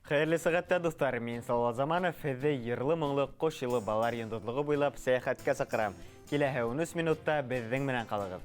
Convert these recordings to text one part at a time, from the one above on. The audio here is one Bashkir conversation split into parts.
Хәйерле сәғәттә, дуҫтар! Мин Салават Заманов, һеҙҙе йырлы-моңло Ҡош юлы балалар йондоҙлоғо буйлап сәйәхәткә саҡырам. Киләһе 13 минутта беҙҙең менән ҡалығыҙ.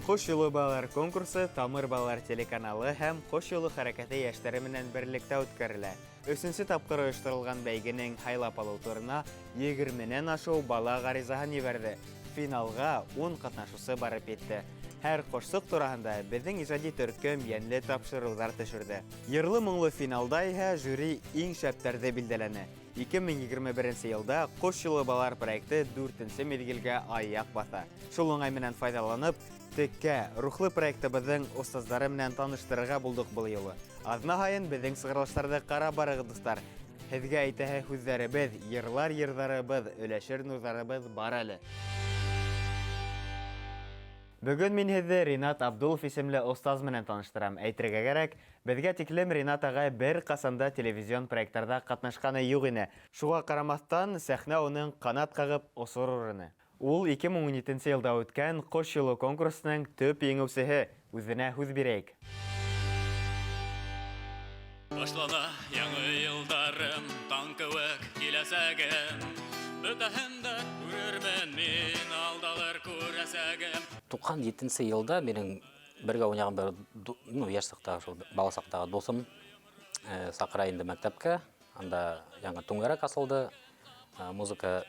Ҡош юлы балалар конкурсы Тамыр балалар телеканалы һәм Ҡош юлы хәрәкәте йәштәре менән берлектә үткәрелә. Өсөнсө тапҡыр ойошторолған бәйгенең һайлап алыу турына 20-нән ашыу бала ғаризаһын ебәрҙе. Финалға 10 ҡатнашыусы барып етте. Һәр ҡошсоҡ тураһында беҙҙең ижади төркөм йәнле тапшырыуҙар төшөрҙө. Йырлы-моңло финалда иһә жюри иң шәптәрҙе билдәләне. 2021 йылда Ҡош юлы балалар проекты дүртенсе миҙгелгә аяҡ баҫа. Шул уңай менән файҙаланып, текә, рухлы проектыбыҙҙың остазҙары менән таныштырырға булдыҡ был юлы. Аҙна һайын беҙҙең сығарылыштарҙы ҡарап барығыҙ, дуҫтар. Һеҙгә әйтәһе һүҙҙәребеҙ, йырлар йырҙарыбыҙ, өләшер нурҙарыбыҙ бар әле. Бөгөн мин һеҙҙе Ринат Абдулов исемле остаз менән таныштырам. Әйтергә кәрәк, беҙгә тиклем Ринат ағай бер ҡасан да телевизион проекттарҙа ҡатнашҡаны юҡ ине. Шуға ҡарамаҫтан, сәхнә уның ҡанат ҡағып осор урыны. Ул 2017 йылда үткән Ҡош юлы конкурсының төп еңеүсеһе. Үҙенә һүҙ бирәйек. Башлана яңы йылдарым, таң кеүек киләсәгем. Бөтәһен дә күрермен мин, алдалыр күрәсәгем. 97 йылда минең бергә уйнаған бер, ну, йәш саҡтағы, шул бала саҡтағы дуҫым саҡыра инде мәктәпкә. Анда яңы түңәрәк асылды. Музыка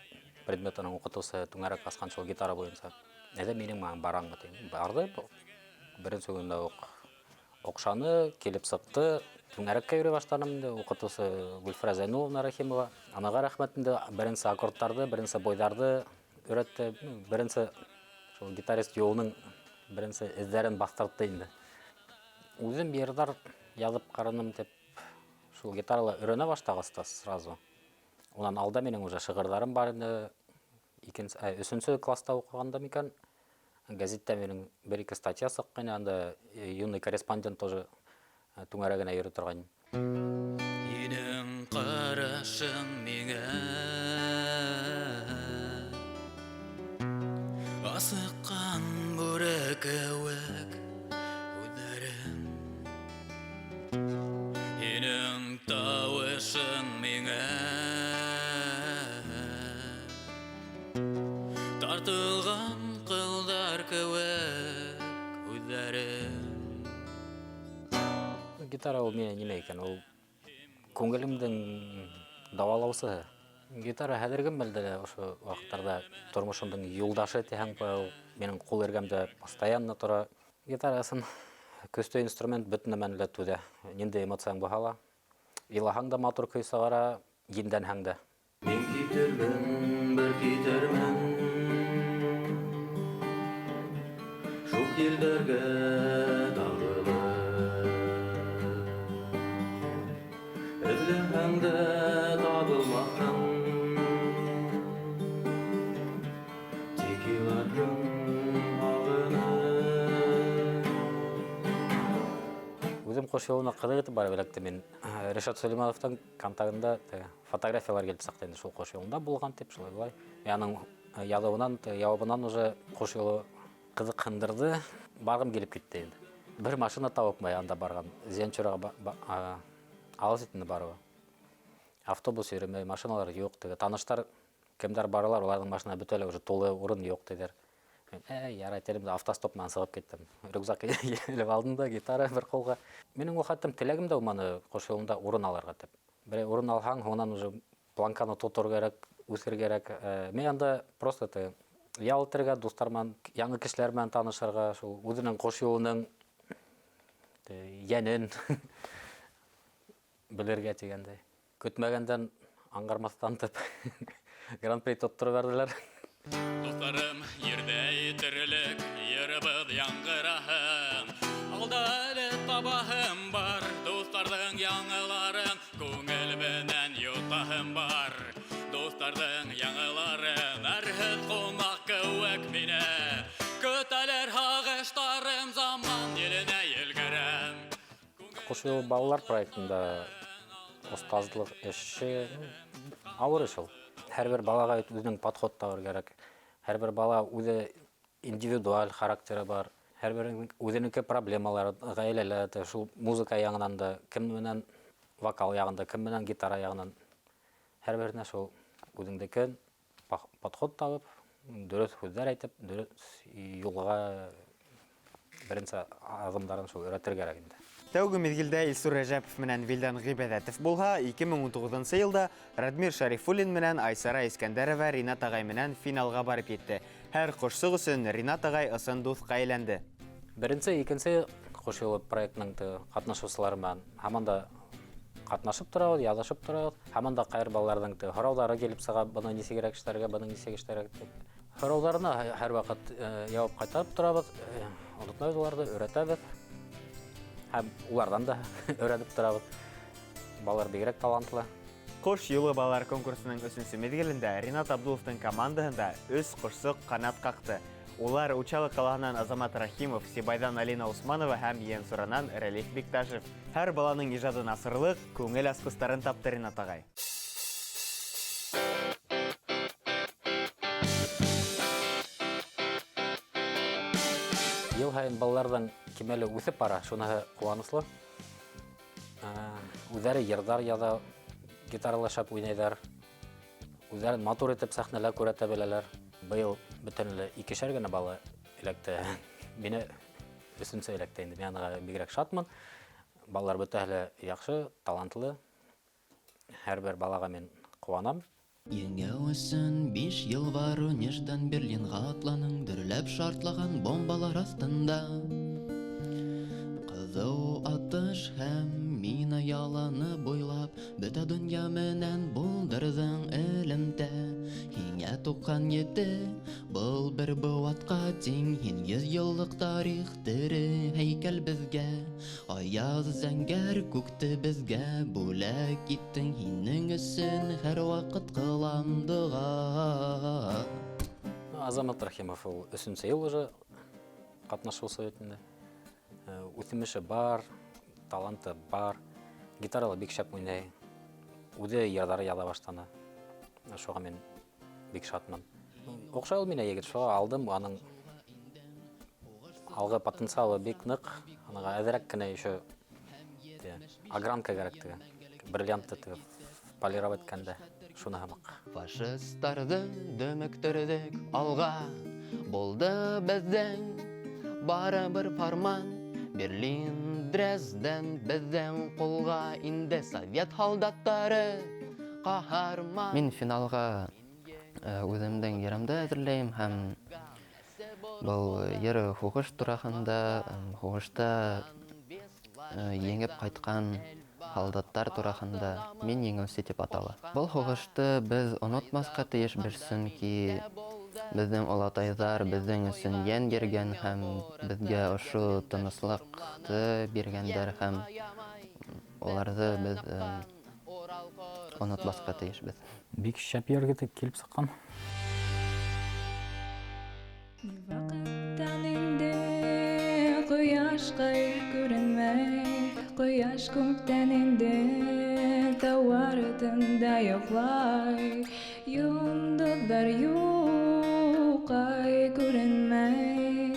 предметының уҡытыусы түңәрәк асҡан шул гитара буйынса. Әйҙә минең менән бараңмы тип. Барҙы. Беренсе көндә үк оҡшаны, килеп сыҡты. Түңәрәккә йөрөй башланым инде. Уҡытыусы Гөлфирә Зәйнуловна Рәхимова. Анаға рәхмәт инде, беренсе аккордтарҙы, беренсе бойҙарҙы өйрәтте. Ну, беренсе шул гитарист юлының беренсе эҙҙәрен баҫтыртты инде. Үҙем йырҙар яҙып ҡараным тип, шул гитарала өйрәнә башлағас та сразу. Унан алда минең уже шиғырҙарым бар ине. Икенсе, өсөнсө класста уҡығанда микән, гәзиттә минең бер-ике статья сыҡҡайны, анда юный корреспондент тоже түңәрәгенә йөрөй торғайны. Һинең ҡарашың миңә асыҡҡан бүре кеүек үҙҙәрең. Һинең тауышың миңә тартылған ҡылдар кеүек үҙҙәрең. Гитара ул миңә нимә икән? Ул күңелемдең дауалаусыһы. Гитара хәҙерге мәлдә лә ошо ваҡыттарҙа тормошомдоң юлдашы тиһәң, был минең ҡул эргәмдә постоянно тора. Гитара ысын көслө инструмент, бөтөн нәмәне лә түҙә. Ниндәй эмоцияң булһа ла, илаһаң да матур көй сығара, ендәнһәң дә. Мин китермен, бер китермен шук елдәргә тағылып. Эҙләһәң дә табылмаҫһың, тик иларһың һағынып. Үҙем Ҡош юлына ҡыҙыҡ итеп барып эләктем мин. Решат Сөләймәновтың контагында фотографиялар килеп сыҡты инде, шул Ҡош юлында булған тип, шулай былай. Аның яҙыуынан, яуабынан уже Ҡош юлы ҡыҙыҡһындырҙы, барғым килеп китте инде. Бер машина табып анда барған, Зианчураға алыҫ инде барыуы. Автобус йөрөмәй, машиналар юҡ, теге таныштар кемдәр баралар, уларҙың машина бөтә лә уже тулы, урын юҡ тиҙәр. Ярай тинем дә автостоп менән сығып киттем. Рюкзак элеп алдым да, гитара бер ҡулға. Минең ул хәттем теләгем дә булманы Ҡош юлында урын алырға тип. Берәй урын алһаң, һуңынан уже планканы тотор кәрәк, үҫер кәрәк. Мин анда просто теге ял итергә, дуҫтар менән, яңы кешеләр менән танышырға, шул үҙенең Ҡош юлының йәнен белергә тигәндәй. Көтмәгәндән аңғармаҫтан тип гран-при тоттороп бәрҙеләр. Дуҫтарым, ерҙә етерлек йырыбыҙ яңғыраһын. Алда әле табаһым бар, дуҫтарҙың яңыларын күңел менән йотаһым бар. Дуҫтарҙың яңыларын әрһеҙ ҡунаҡ кеүек мине көтәләр һағыштарым, заман еленә елгәрәм. Ҡош юлы балалар проектында остазлыҡ эше ауыр эш ул. Һәр бер балаға үҙенең подход табыр кәрәк. Һәр бер бала үҙе индивидуаль характеры бар. Һәр беренең үҙенеке проблемалары, ғаиләлә, шул музыка яңынан да кем менән Вокал яғында, кем менән гитара яғынан. Һәр береһенә шул үҙеңдекен подход табып, дөрөҫ һүҙҙәр әйтеп, дөрөҫ юлға беренсе аҙымдарын шул өйрәтергә кәрәк инде. Тәүге миҙгелдә Илсур Рәжәпов менән Вилдан Ғибәҙәтов булһа, 2019 йылда Радмир Шәрифуллин менән Айсара Искәндәрова Ринат ағай менән финалға барып етте. Һәр ҡошсоҡ өсөн Ринат ағай ысын дуҫҡа әйләнде. Беренсе, икенсе Ҡош юлы проектының ҡатнашыусылары менән һаман да ҡатнашып торабыҙ, яҙышып торабыҙ. Һаман да ҡайһы балаларҙың һорауҙары килеп сыға, быны нисегерәк эшләргә, быны нисек эшләргә тип. Һорауҙарына һәр ваҡыт яуап ҡайтарып торабыҙ, онотмайбыҙ уларҙы, өйрәтәбеҙ. Һәм уларҙан да өйрәнеп торабыҙ. Балалар бигерәк талантлы. Ҡош юлы балалар конкурсының өсөнсө миҙгелендә Ринат Абдуловтың командаһында 3 ҡошсоҡ ҡанат ҡаҡты. Улар Учалы ҡалаһынан Азамат Рахимов, Сибайҙан Алина Усманова һәм Ейәнсуранан Рәлиф Бикташев. Һәр баланың ижадын асырлыҡ, күңел асҡыстарын тапты Ринат ағай. Йыл һайын балаларҙың кимәле үҫеп бара, шуныһы ҡыуаныслы. Үҙҙәре йырҙар яҙа, гитарала шәп уйнайҙар. Үҙҙәрен матур итеп сәхнәлә күрһәтә беләләр. Быйыл бөтөнләй икешәр генә бала эләкте. Мине өсөнсө эләкте инде. Мин уға бигерәк шатмын. Балалар бөтәһе лә яҡшы, талантлы. Һәр бер балаға мин ҡыуанам. Еңеү өсөн 5 йыл Воронеждан Берлинға атланың, дөрләп шартлаған бомбалар аҫтында. Ҡыҙыу атыш һәм мина яланы буйлап, бөтә донъя менән булдырҙың элемтә. Һиңә 97, был бер быуатҡа тиң, һин 100 йыллыҡ тарих тере һәйкәл беҙгә. Аяҙ зәңгәр күкте беҙгә бүләк иттең, һинең өсөн һәр ваҡыт ҡылам доға. Азамат Рахимов ул өсөнсө йыл уже ҡатнашыусы бит инде. Үҫемеше бар, таланты бар, гитарала бик шәп уйнай, үҙе йырҙары яҙа башланы. Шуға мин бик шатмын. Оҡшай ул миңә егет, шуға алдым, уның алғы потенциалы бик ныҡ, уға әҙерәк кенә еще огранка кәрәк теге, бриллиантты теге полировать иткәндә, шуны һымаҡ. Фашисттарҙы дөмөктөрҙөк алға, булды беҙҙең барыбер фарман. Берлин, Дрезден беҙҙең ҡулға инде совет һалдаттары ҡаһарман. Мин финалға үҙемдең йырымды әҙерләйем һәм был йыр һуғыш тураһында, һуғышта еңеп ҡайтҡан һалдаттар тураһында Мин еңеүсе тип атала. Был һуғышты беҙ онотмаҫҡа тейешбеҙ, сөнки беҙҙең олатайҙар беҙҙең өсөн йән биргән һәм беҙгә ошо тыныслыҡты биргәндәр һәм уларҙы беҙ онотмаҫҡа тейешбеҙ. Бик шәп йыр килеп сыҡҡан. Ваҡыттан инде ҡояшҡай күренмәй, ҡояш күптән инде тау артында йоҡлай, йондоҙҙар юҡай күренмәй,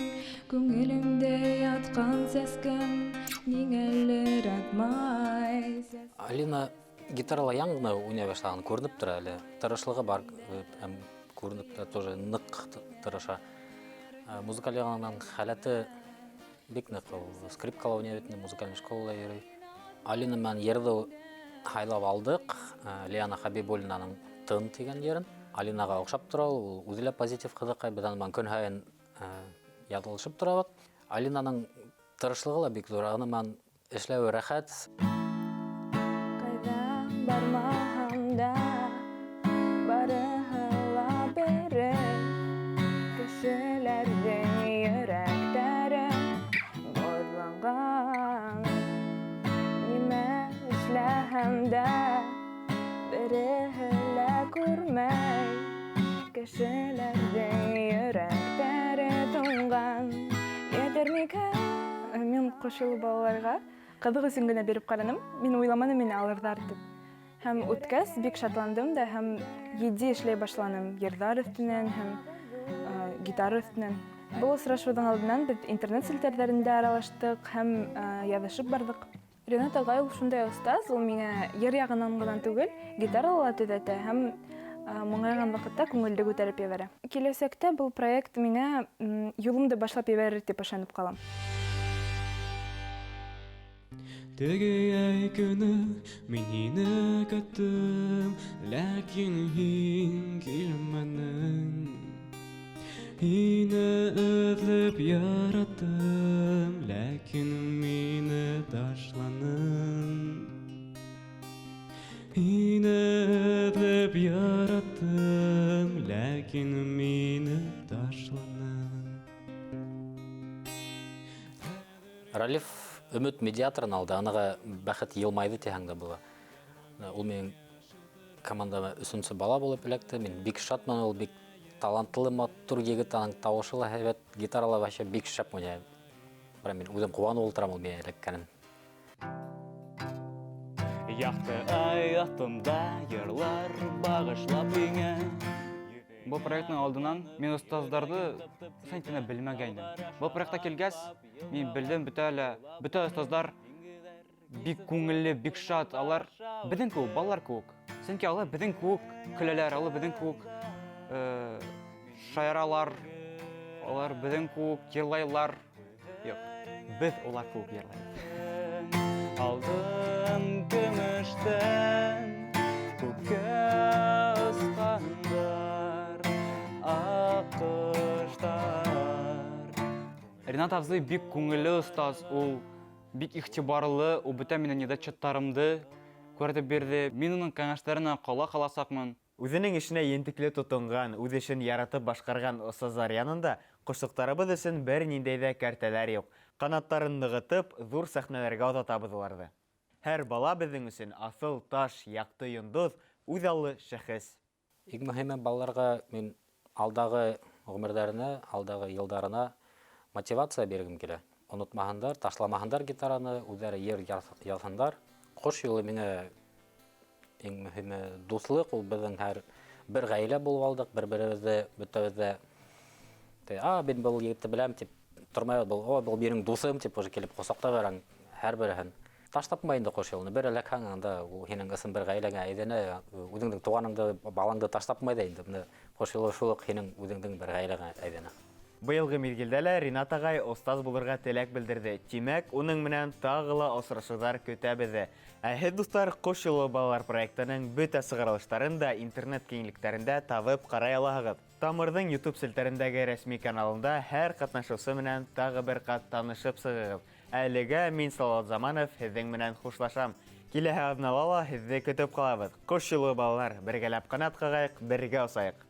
күңелемдә ятҡан сәскәм ниңәлер атмай. Алина гитарала яңы ғына уйнай башлаған, күренеп тора әле. Тырышлығы бар, һәм күренеп тора, тоже ныҡ тырыша. Музыкаль яғынан халәте бик ныҡ, ул скрипкала уйнай бит инде, музыкальный школала йөрөй. Алина менән йырҙы һайлап алдыҡ. Лиана Хабибуллинаның Тын тигән йырын. Алинаға оҡшап тора, ул үҙе лә позитив ҡыҙыҡай, беҙ аның менән көн һайын яҙылышып торабыҙ. Алинаның тырышлығы ла бик ҙур, уның менән эшләүе рәхәт. Ҡайҙа бармаһам да барыһы ла бере, кешеләрҙең йөрәктәре боҙланған. Нимә эшләһәм дә береһе лә күрмәй, кешеләрҙең йөрәктәре туңған. Етер микән? Мин Ҡош юлы балаларға ҡыҙыҡ өсөн генә биреп ҡараным. Мин уйламаным мине алырҙар тип. Һәм үткәс бик шатландым да һәм етди эшләй башланым йырҙар өҫтөнән һәм гитара өҫтөнән. Был осрашыуҙың алдынан беҙ интернет селтәрҙәрендә аралаштыҡ һәм яҙышып барҙыҡ. Ренат ағай ул шундай остаз, ул миңә йыр яғынан ғына түгел, гитарала ла төҙәтә һәм моңайған ваҡытта күңелде күтәреп ебәрә. Киләсәктә был проект миңә юлымды башлап ебәрер тип ышанып ҡалам. Теге йәй көнө мин һине көттөм, ләкин һин килмәнең. Һине эҙләп яраттым, ләкин мине ташланың. Һине эҙләп яраттым, ләкин мине ташланың. Ралиф өмөт медиаторын алды, аныға бәхет йылмайҙы тиһәң дә була. Ул минең командама өсөнсө бала булып эләкте. Мин бик шатмын, ул бик талантлы, матур егет, аның тауышы ла һәйбәт, гитарала вообще бик шәп уйнай. Прям мин үҙем ҡыуанып ултырам ул миңә эләккәнен. Яҡты ай аҫтында йырлар бағышлап һиңә. Был проекттың алдынан мин остаздарҙы сәнтенә белмәгәйнем. Был проектҡа килгәс, мин белдем, бөтә лә, бөтә остаздар бик күңелле, бик шат. Алар беҙҙең кеүек, балалар кеүек. Сөнки алар беҙҙең кеүек көләләр, алар беҙҙең кеүек шаяралар, алар беҙҙең кеүек йырлайлар. Юҡ, беҙ улар кеүек йырлайбыҙ. Алтын көмөштән күккә осҡандар аҡҡоштар. Ринат абзый бик күңелле остаз, ул бик иғтибарлы, ул бөтә минең недочеттарымды күрһәтеп бирҙе. Мин уның кәңәштәренә ҡала ҡаласаҡмын. Үҙенең эшенә ентекле тотонған, үҙ эшен яратып башҡарған остаздар янында ҡошсоҡтарыбыҙ өсөн бер ниндәй ҙә кәртәләр юҡ. Ҡанаттарын нығытып, ҙур сәхнәләргә оҙатабыҙ уларҙы. Һәр бала беҙҙең өсөн аҫыл таш, яҡты йондоҙ, үҙаллы шәхес. Иң мөһиме балаларға мин алдағы ғүмерҙәренә, алдағы йылдарына мотивация биргем килә. Онотмаһындар, ташламаһындар гитараны, үҙҙәре йыр яҙһындар. Ҡош юлы миңә иң мөһиме дуҫлыҡ, ул беҙҙең һәр бер ғаилә булып алдыҡ, бер-беребеҙҙе бөтәбеҙ дә, а, мин был егетте беләм тип тормай, был, о, был минең дуҫым тип уже килеп ҡосаҡлай бараң һәр береһен. Ташлапмай инде ҡош юлын, бер эләкһәң анда ул һинең ысын бер ғаиләңә әйләнә, үҙеңдең туғаныңды, балаңды ташлапмай ҙа инде. Бына ҡош юлы шул уҡ һинең үҙеңдең бер ғаиләңә әйләнә. Быйылғы миҙгелдә лә Ринат ағай остаз булырға теләк белдерҙе. Тимәк, уның менән тағы ла осрашыуҙар көтә беҙҙе. Ә һеҙ, дуҫтар, Ҡош юлы балалар проектының бөтә сығарылыштарын да интернет киңлектәрендә табып ҡарай алаһығыҙ. Тамырҙың YouTube селтәрендәге рәсми каналында һәр ҡатнашыусы менән тағы бер ҡат танышып сығығыҙ. Әлегә мин Салауат Заманов һеҙҙең менән хушлашам. Киләһе аҙнала ла һеҙҙе көтөп ҡалабыҙ. Ҡош юлы балалар, бергәләп ҡанат ҡағайыҡ, бергә осайыҡ.